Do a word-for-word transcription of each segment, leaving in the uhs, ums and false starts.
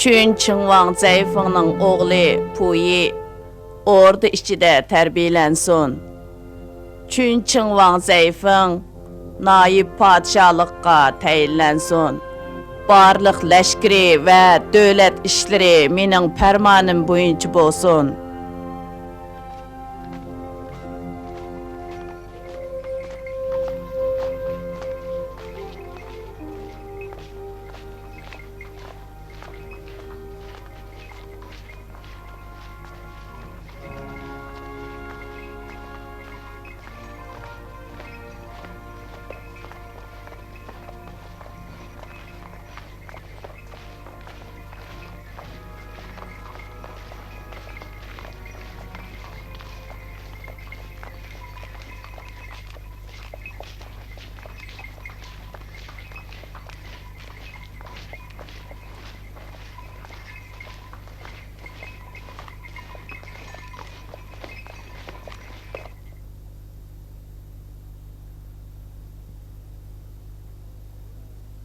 چۈن چىڭۋاڭ زەيفېڭنىڭ ئوغلى پۇيى ئوردا ئىچىدە تەربىيەلەنسۇن. چۈن چىڭۋاڭ زەيفېڭ نايىپ پادىشاھلىققا تەيىنلەنسۇن. بارلىق لەشكىرى ۋە دۆلەت ئىشلىرى مېنىڭ پەرمانىم بويىچە بولسۇن.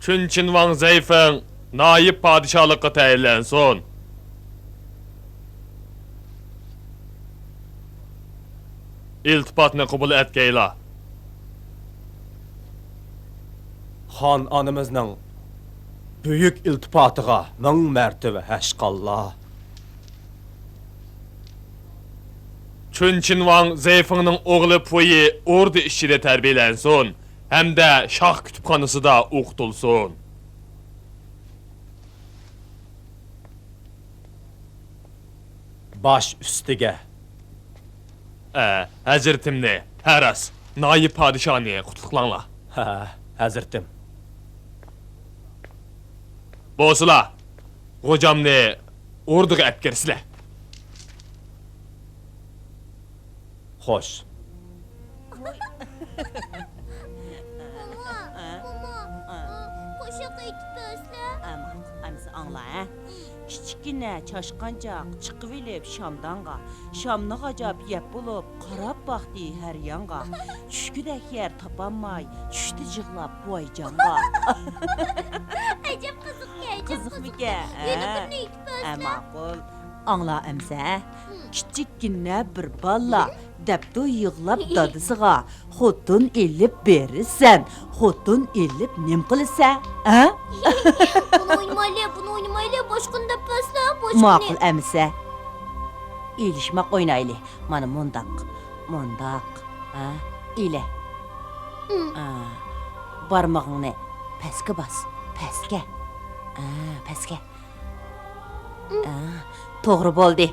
چۈن چىنۋاڭ زەيفېڭ نايىپ پادىشاھلىققا تەيىنلەنسۇن. ئىلتىپاتنى قوبۇل ئەتكەيلا. خان ئانىمىزنىڭ بۈيۈك ئىلتىپاتىغا مىڭ مەرتىۋە ھەشقاللا. چۈن چىنۋاڭ زەيفېڭنىڭ ئوغلى پۇيى ئوردا ئىچىدە تەربىيەلەنسۇن ھەمدە شاھ كۇتۇپخانىسىدا ئوقۇتۇلسۇن. باش ئۈستىگە. ئە، ھەزرىتىمنى، ھە راست، نايىپ پادىشاھنى قۇتلۇقلاڭلار. ھە، ھەزرىتىم. بولسىلا، غوجامنى ئوردىغا ئەپكىرسىلە. خوش. موما، موما، قوشاق ئېيتىپ بەرسىلە. ئە، ماقۇل، ئەمىسە ئاڭلا، ھە. كىچىككىنە چاشقانچاق چىقىۋېلىپ شامدانغا، شامنى غاجاپ يەپ بولۇپ، قاراپ باقتى ھەر يانغا. چۈشكۈدەك يەر تاپالماي، چۈشتى جىغلاپ ۋايجانغا. ئەجەب قىزىقكەن، ئەجەب قىزىقمىكەن، قىزىقكەن. ھە؟ يەنە بىرنى ئېيتىپ بەرسىلە. ئە، ماقۇل. ئاڭلا ئەمىسە. كىچىككىنە بىر بالا دەپتۇ يىغلاپ دادىسىغا، خوتۇن ئېلىپ بېرىسەن، خوتۇن ئېلىپ نېمە قىلىسەن، ھە؟ بۇنى ئوينىمايلى، بۇنى ئوينىمايلى، باشقىنى دەپ بەرسىلە، باشقىنى. ماقۇل ئەمىسە. ئېلىشماق ئوينايلى. مانا مۇنداق، مۇنداق، ھە؟ ئېلە. ھە. بارمىقىڭنى پەسكە باس، پەسكە. ھە، پەسكە. ئە، توغرا بولدى.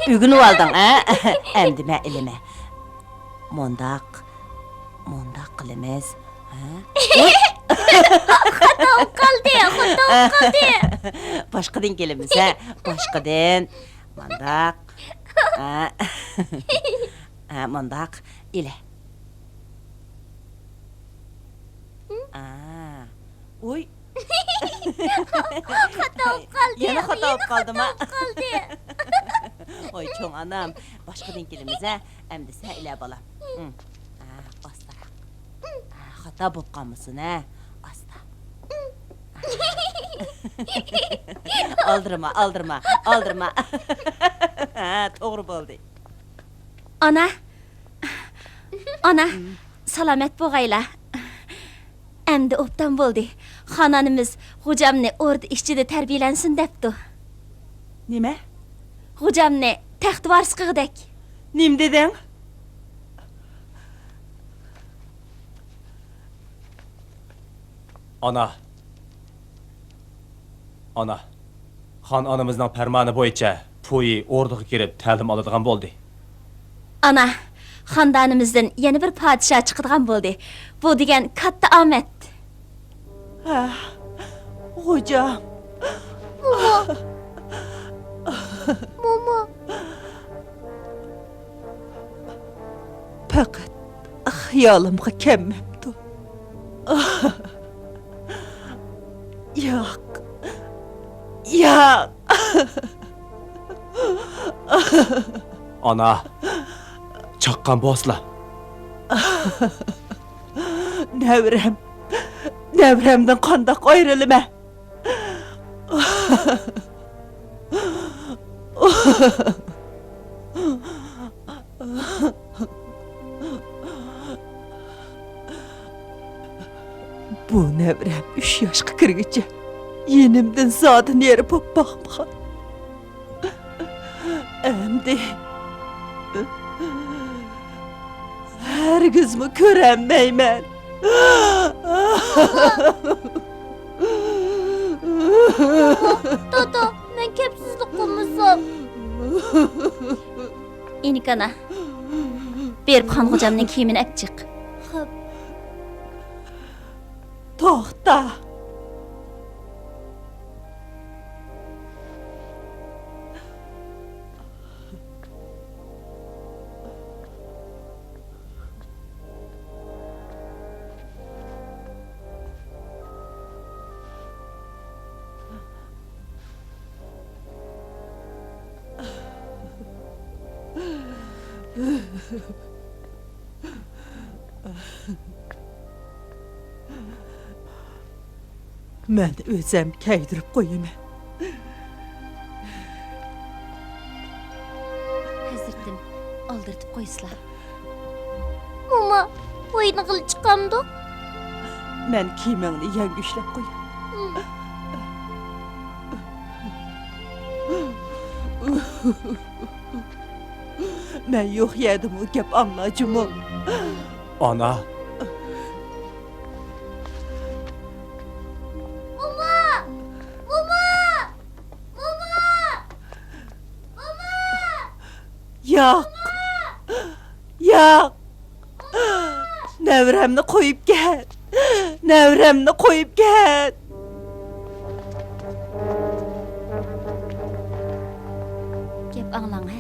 ئۆگىنىۋالدىڭ، ئە؟ ئەمدى مەن ئېلىمەن. مۇنداق، مۇنداق قىلىمىز. ھە؟ خاتا بولۇپ قالدى، خاتا بولۇپ قالدى. باشقىدىن كېلىمىز، ھە؟ باشقىدىن. مۇنداق. ھە. ھە، مۇنداق. ئېلە. ئا. ئۇي. خاتا بولۇپ قالدى. يەنە خاتا بولۇپ قالدىما؟ خاتا بولۇپ قالدى. ۋاي چوڭ ئانام، باشقىدىن كېلىمىز ھە. ئەمدى سەن ئىلە بالام. ھە، ئاستاراق. ھە، خاتا بولۇپ قالمىسۇن ھە. ئاستا. ئالدىرىما، ئالدىرىما، ئالدىرىما. ھە، توغرا بولدى. ئانا، ئانا، سالامەت بولغايلا. ئەمدى ئوبدان بولدى. خان ئانىمىز غوجامنى ئوردا ئىچىدە تەربىيەلەنسۇن دەپتۇ. نېمە؟ غوجامنى تەخت ۋارىس قىلغۇدەك. نېمە دېدىڭ؟ ئانا. ئانا. خان ئانىمىزنىڭ پەرمانى بويىچە پۇيى ئوردىغا كىرىپ تەلىم ئالىدىغان بولدى. ئانا، خاندانىمىزدىن يەنە بىر پادىشاھ چىقىدىغان بولدى. بۇ دېگەن كاتتا ئامەت. ھە، غوجام. موما. موما. پەقەت خىيالىمغا كەلمەپتۇ. ياق. ياق. ئانا، چاققان بولسىلا. نەۋرەم، نەۋرەمدىن قانداق ئايرىلىمەن؟ بۇ نەۋرەم ئۈچ ياشقا كىرگۈچە يېنىمدىن زادى نېرى بولۇپ باقمىغان. ئەمدى ھەرگىزمۇ كۆرەلمەيمەن. دادا، مەن كەپسىزلىك قىلمىسام. ئىنىك ئانا، بېرىپ خان غوجامنىڭ كىيىمىنى ئەپ چىق. خوپ. توختا! مەن ئۆزۈم كىيدۈرۈپ قويىمەن. ھەزرىتىم، ئالدىرىتىپ قويسىلا. موما، ئوينىغىلى چىقامدۇ؟ مەن كىيىمىڭنى يەڭگۈشلەپ قوياي. مەن يوق يەردىمۇ گەپ ئاڭلا جۇمۇ. ئانا. موما! موما! موما! موما! ياق! ياق! نەۋرەمنى قويۇپ كەت! نەۋرەمنى قويۇپ كەت! گەپ ئاڭلاڭ ھە.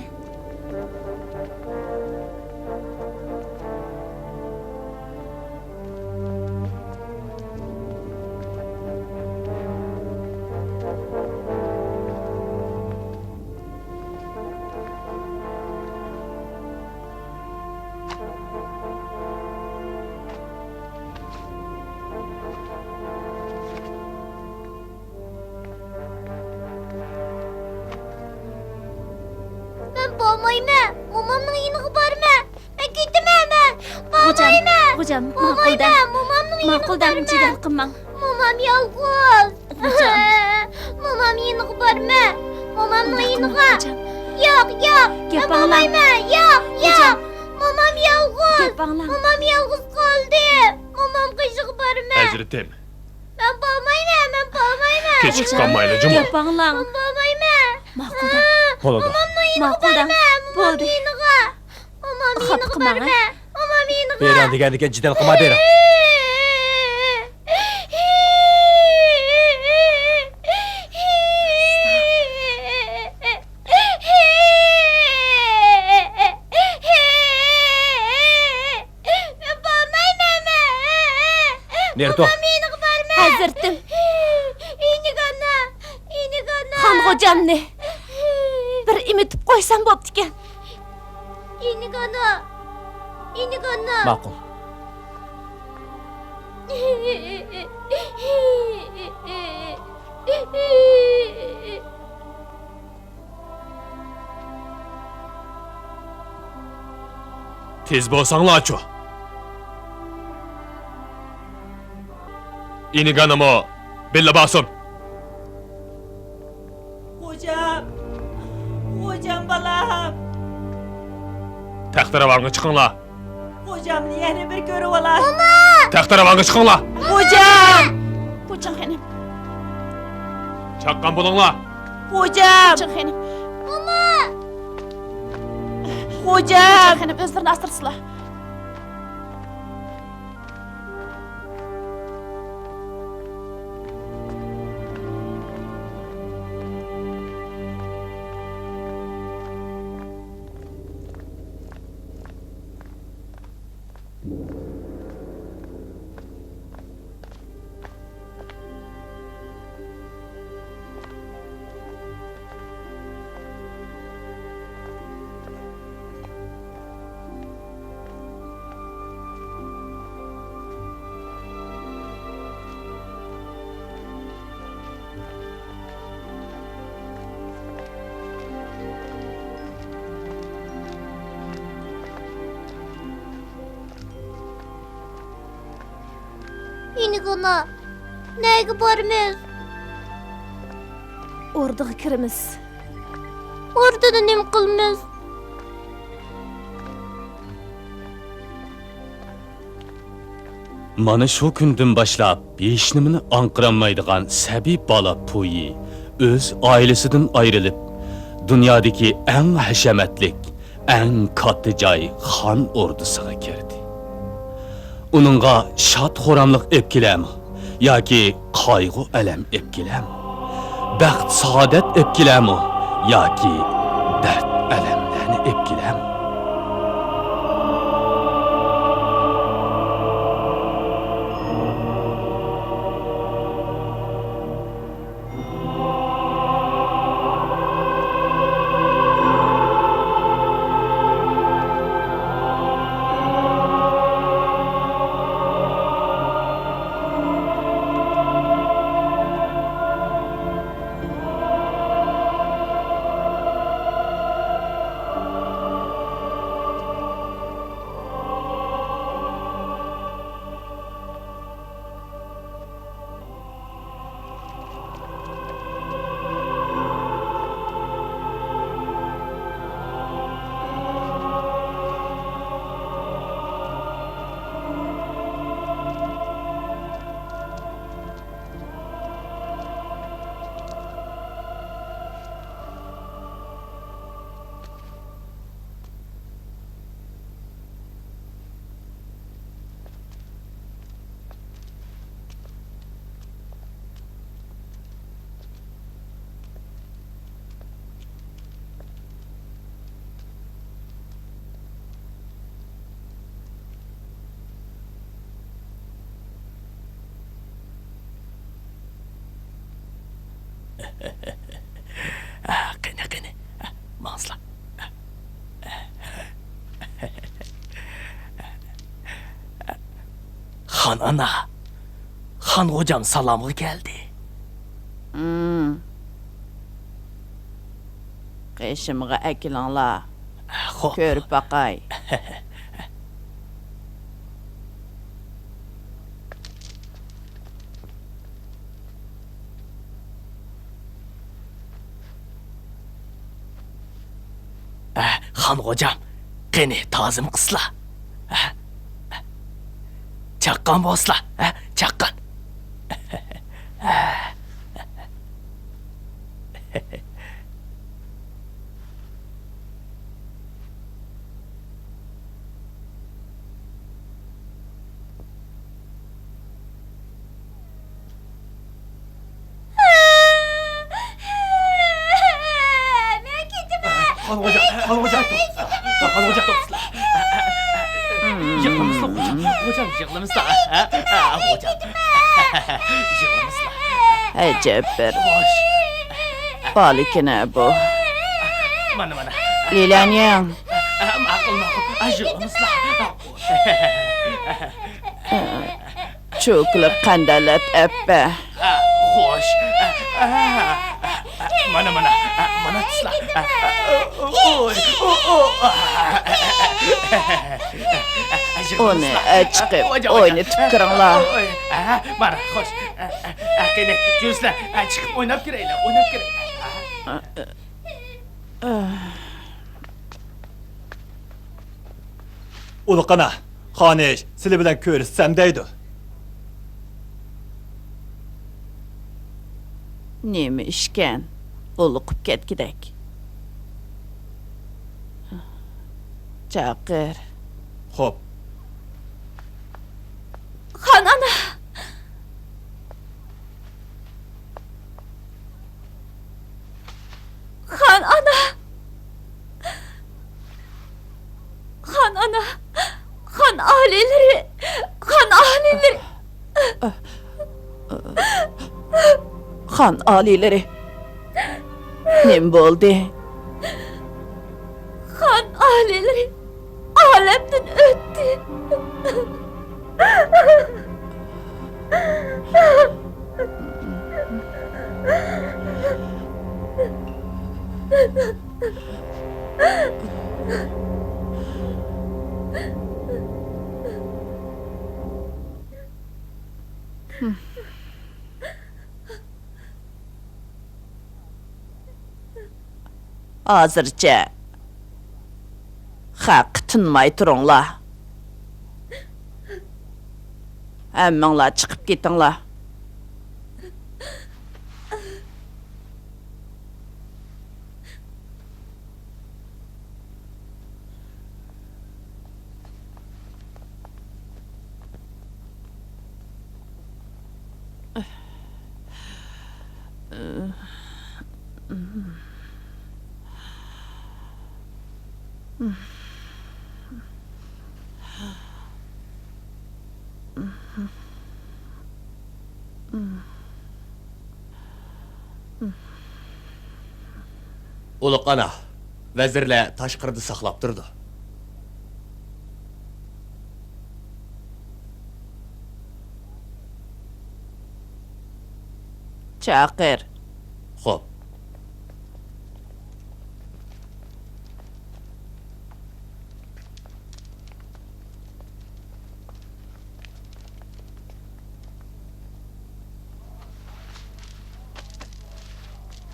مەن بارمايمەن، مومامنىڭ يېنىغا بارىمەن. مەن كېتىمەن، مەن بارمايمەن. غوجام، ماقۇل دەم. بارمايمەن، مومامنىڭ يېنىغا بارىمەن. ماقۇل دەم، جېدەل قىلماڭ. مومام يالغۇز. غوجام. مومام يېنىغا بارىمەن. مومامنىڭ يېنىغا. ياق، ياق، مەن بارمايمەن. ياق، ياق. مومام يالغۇز. گەپ ئاڭلاڭ. مومام يالغۇز قالدى. مومام قېشىغا بارىمەن. ھەزرىتىم. مەن بارمايمەن، مەن بارمايمەن. كېچىكىپ قالمايلى جۇمۇ. گەپ ئاڭلاڭ. مەن بارمايمەن. ماقۇل دەم. بولىدۇ. مومامنىڭ يېنىغا بارىمەن. ماقۇل دەم. بولدى. مومام يېنىغا. مومام يېنىغا بارىمەن. مومام يېنىغا. بېرىڭ دېگەندىكىن جېدەل قىلماي بېرىڭ. مەن بارمايمەن. نېرى تۇر. مومام يېنىغا بارىمەن. ھەزرىتىم. ئىنىك ئانا، ئىنىك ئانا. خان غوجامنى. بىر ئېمىتىپ قويسام بوپتىكەن. ئىنىك ئانا! ئىنىك ئانا! ماقۇل. تېز بولساڭلارچۇ! ئىنىك ئانىمۇ بىللە بارسۇن! خوجام! خوجام بالام! تەختىراۋانغا چىقىڭلار! خوجامنى يەنە بىر كۆرۈۋالاي! موما! تەختىراۋانغا چىقىڭلار! خوجام! پۇچىڭ خېنىم! چاققان بولۇڭلار! خوجام! پۇچىڭ خېنىم! موما! خوجام! پۇچىڭ خېنىم، ئۆزلىرىنى ئاستۇرسىلا! ئىنىك ئانا، نەگە بارىمىز؟ ئوردىغا كىرىمىز. ئوردىدا نېمە قىلىمىز؟ مانا شۇ كۈندىن باشلاپ ھېچنېمىنى ئاڭقىرالمايدىغان سەبىي بالا پۇيى ئۆز ئائىلىسىدىن ئايرىلىپ، دۇنيادىكى ئەڭ ھەشەمەتلىك، ئەڭ كاتتا جاي خان ئوردىسىغا كىردى. ئۇنىڭغا شاد-خۇراملىق ئېلىپ كېلەرمۇ ياكى قايغۇ-ئەلەم ئېلىپ كېلەرمۇ؟ بەخت-سائادەت ئېلىپ كېلەرمۇ ياكى دەرد-ئەلەملەرنى ئېلىپ كېلەرمۇ؟ قېنى، قېنى، ماڭسىلا. خان ئانا، خان غوجام سالامغا كەلدى. ھىم. قېشىمغا ئەكېلىڭلار. خوپ. كۆرۈپ باقاي. ئە، خان غوجام، قېنى، تازىمۇ قىسلا؟ ئە؟ چاققان بولسىلا، ئە؟ چاققان. مەن كېتىمەن. خان غوجام، خان غوجام، توختىسىلا. خان غوجام، توختىسىلا. يىغلىمىسىلا، غوجام. غوجام، يىغلىمىسىلا. غوجام. يىغلىمىسىلا. ئەجەب بىر بالا ئىكەن بۇ. مانا، مانا. لىلەنياڭ. ماقۇل، ماقۇل. ئاشۇ ئۇنىسىلا. چوكىلىق قەندەلەت ئەپپە. خوش. مانا، مانا. مانا تۇتسىلا. ئۇنى ئەچىقىپ ئوينىتىپ كىرىڭلار. مانا، خوش. قېنى، جۈرسىلە. چىقىپ ئويناپ كىرەيلى، ئويناپ كىرەيلى. ئۇلۇغ ئانا، خانىش سىلى بىلەن كۆرۈشسەم دەيدۇ. نېمە ئىشكەن؟ ھولۇقۇپ كەتكۈدەك. چاقىر. خوپ. خان ئانا! خان ئانا! خان ئانا! خان ئالىيلىرى! خان ئالىيلىرى! خان ئالىيلىرى! نېمە بولدى؟ خان ئالىيلىرى ئالەمدىن ئۆتتى. ھازىرچە خەققە تىنماي تۇرۇڭلار. ھەممىڭلار چىقىپ كېتىڭلار. ئۇلۇغ ئانا، ۋەزىرلەر تاشقىرىدا ساقلاپ تۇرىدۇ. چاقىر. خوپ.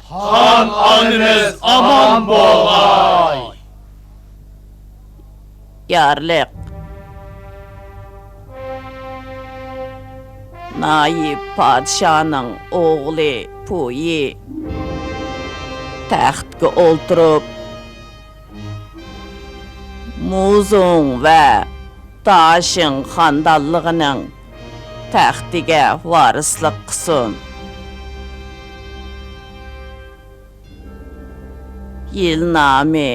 خان ئانىمىز ئامان بولغاي! يارلىق. نايىپ پادىشاھنىڭ ئوغلى پۇيى تەختكە ئولتۇرۇپ، مۇزۇڭ ۋە داشىڭ خاندانلىقىنىڭ تەختىگە ۋارىسلىق قىلسۇن. يىل نامى،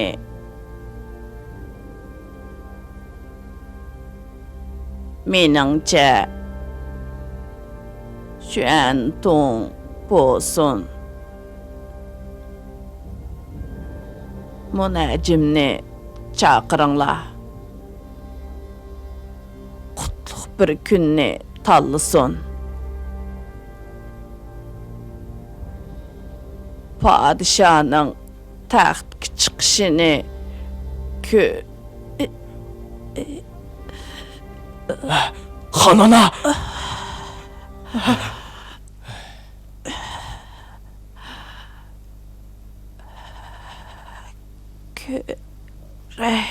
مېنىڭچە، شۈەنتۇڭ بولسۇن. مۇنەجىمنى چاقىرىڭلار. قۇتلۇق بىر كۈننى تاللىسۇن. پادىشاھنىڭ تەختكە چىقىشىنى كۆ-، خان ئانا! كۆرەي.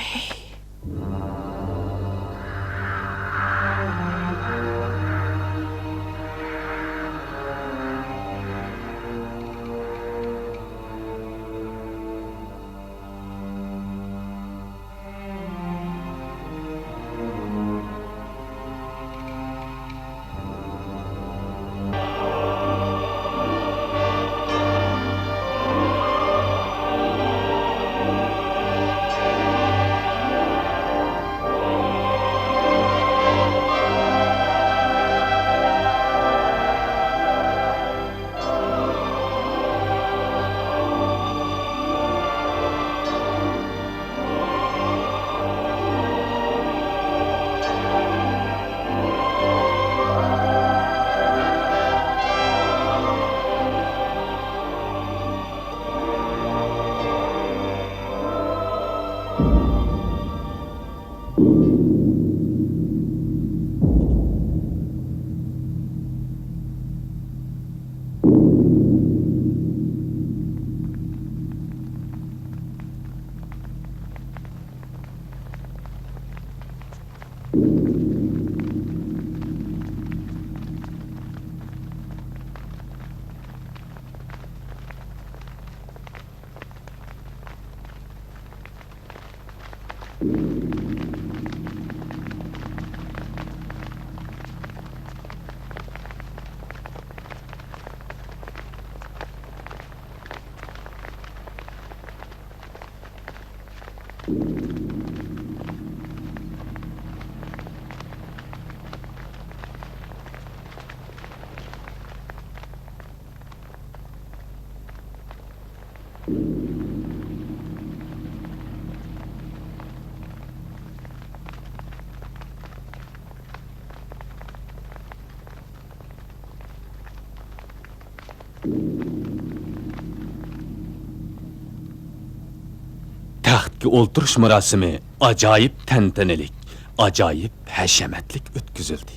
تەختكە ئولتۇرۇش مۇراسىمى ئاجايىپ تەنتەنىلىك، ئاجايىپ ھەشەمەتلىك ئۆتكۈزۈلدى.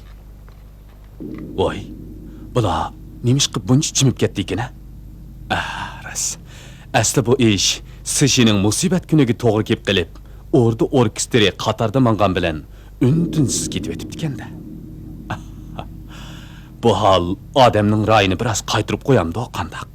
ۋاي، بۇلار نېمىشقا بۇنچە جىمىپ كەتتىكىن ھە؟ ئاھ، راست. ئەسلى بۇ ئىش سىشىنىڭ مۇسىبەت كۈنىگە توغرا كېلىپ قېلىپ، ئوردا ئوركېستىرى قاتاردا ماڭغان بىلەن ئۈن-تىنسىز كېتىۋېتىپتىكەن-دە. بۇ ھال ئادەمنىڭ رايىنى بىراز قايتۇرۇپ قويامدۇ قانداق؟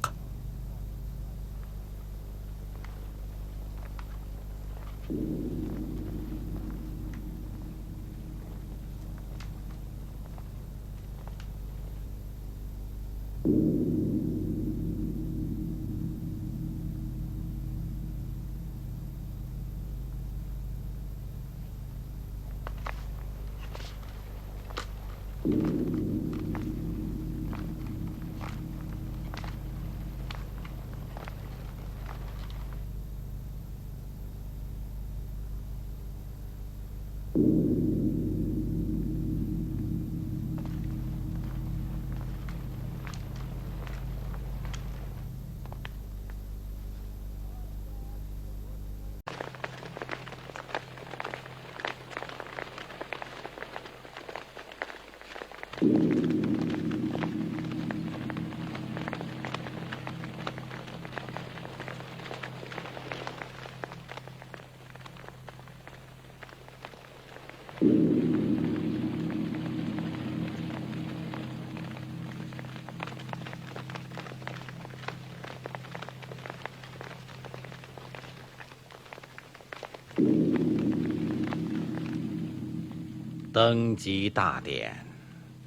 登基大典，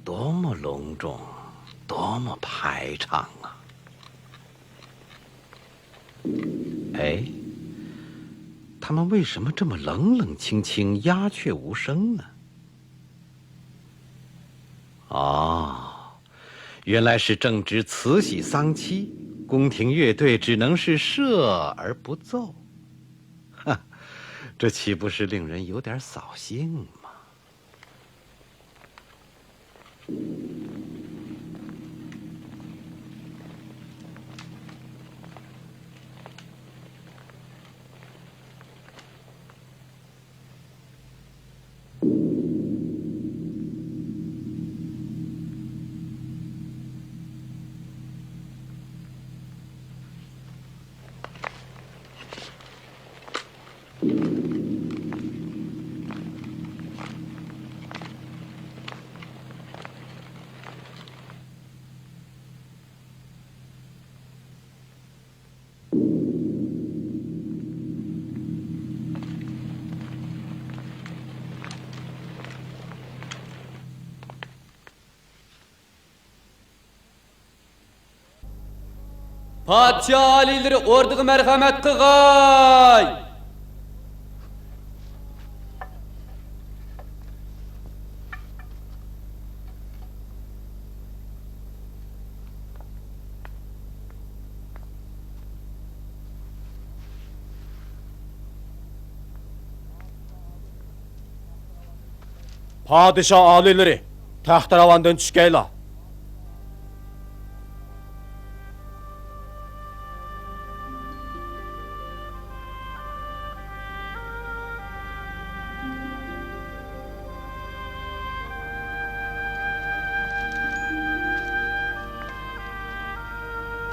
多么隆重，多么排场啊！哎，他们为什么这么冷冷清清、鸦雀无声呢？哦，原来是正值慈禧丧期，宫廷乐队只能是设而不奏。哈，这岂不是令人有点扫兴吗？پادىشاھ ئالىيلىرى ئوردىغا مەرھەمەت قىلغاي! پادىشاھ ئالىيلىرى، تەختىراۋاندىن چۈشكەيلا.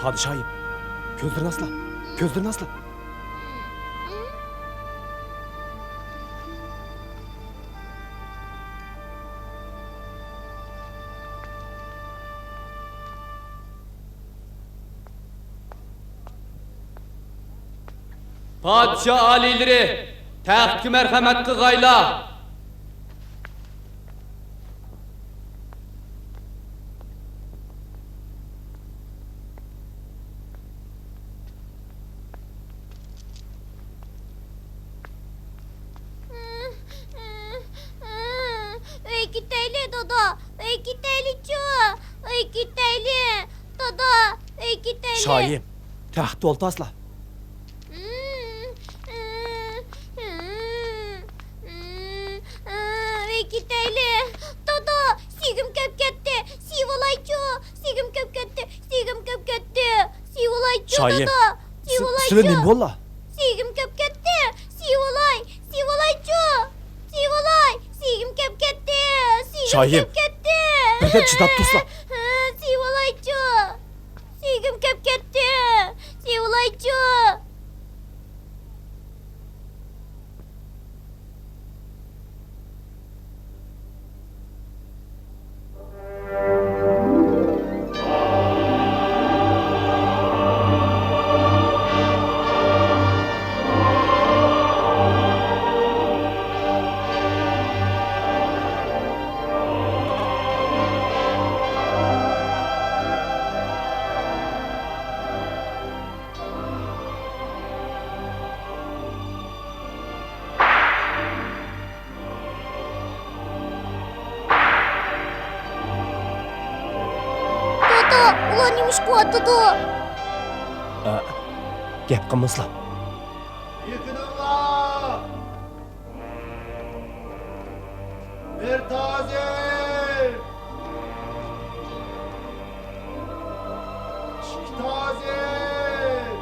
پادىشاھىم، كۆزلىرىنى ئاسلا، كۆزلىرىنى ئاسلا. پادىشاھ ئالىيلىرى، تەختكە مەرھەمەت قىلغايلا! ئۆيگە كېتەيلى، دادا. ئۆيگە كېتەيلىچۇ. ئۆيگە كېتەيلى، دادا. ئۆيگە كېتەيلى. شايىم، تەختتە ئولتۇرسىلا. ئۆيگە كېتەيلى. دادا، سۆيگۈم كەپ كەتتى. سىيىۋالايچۇ. سۆيگۈم كەپ كەتتى. سۆيگۈم كەپ كەتتى. سىيىۋالايچۇ، شايىم، دادا. سىلە نېمە بولدى؟ سۆيگۈم كەپ كەتتى. سىيىۋالاي. سىيىۋالايچۇ. سىيىۋالاي. سۆيگۈم كەپ كەتتى. سۆيگۈم شايىم، كەپ كەتتى. بىردەم چىداپ تۇرسىلا. سىيىۋالايچۇ. سۆيگۈم كەپ كەتتى. سىيىۋالايچۇ. دادا، ئۇلار نېمە ئىش قىلىۋاتىدۇ؟ ئە، گەپ قىلمىسىلا. يېقىنىڭلار! بىر تازىم! ئىككى تازىم!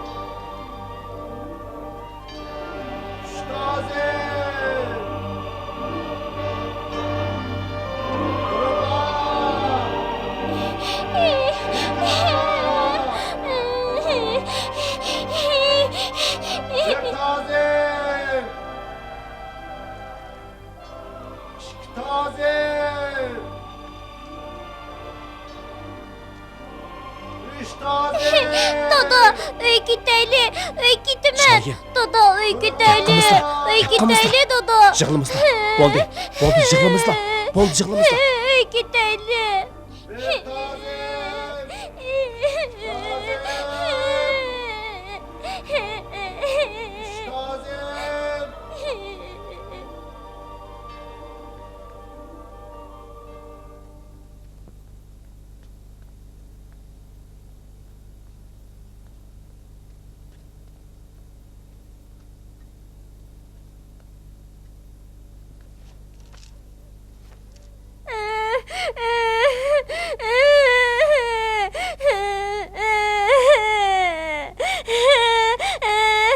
ئۈچ تازىم! تۇرۇڭلار! بىر تازىم! ئىككى تازىم! ئۈچ تازىم! دادا، ئۆيگە كېتەيلى، ئۆيگە كېتىمەن. شايىم، دادا، ئۆيگە كېتەيلى، ئۆيگە كېتەيلى، دادا. يىغلىمىسىلا. بولدى، بولدى، يىغلىمىسىلا. بولدى، يىغلىمىسىلا. ئۆيگە كېتەيلى. بىر تازىم! ئىككى تازىم! ئۈچ تازىم!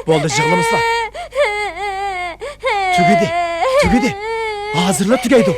بولدى، يىغلىمىسىلا. تۈگىدى، تۈگىدى. ھازىرلا تۈگەيدۇ.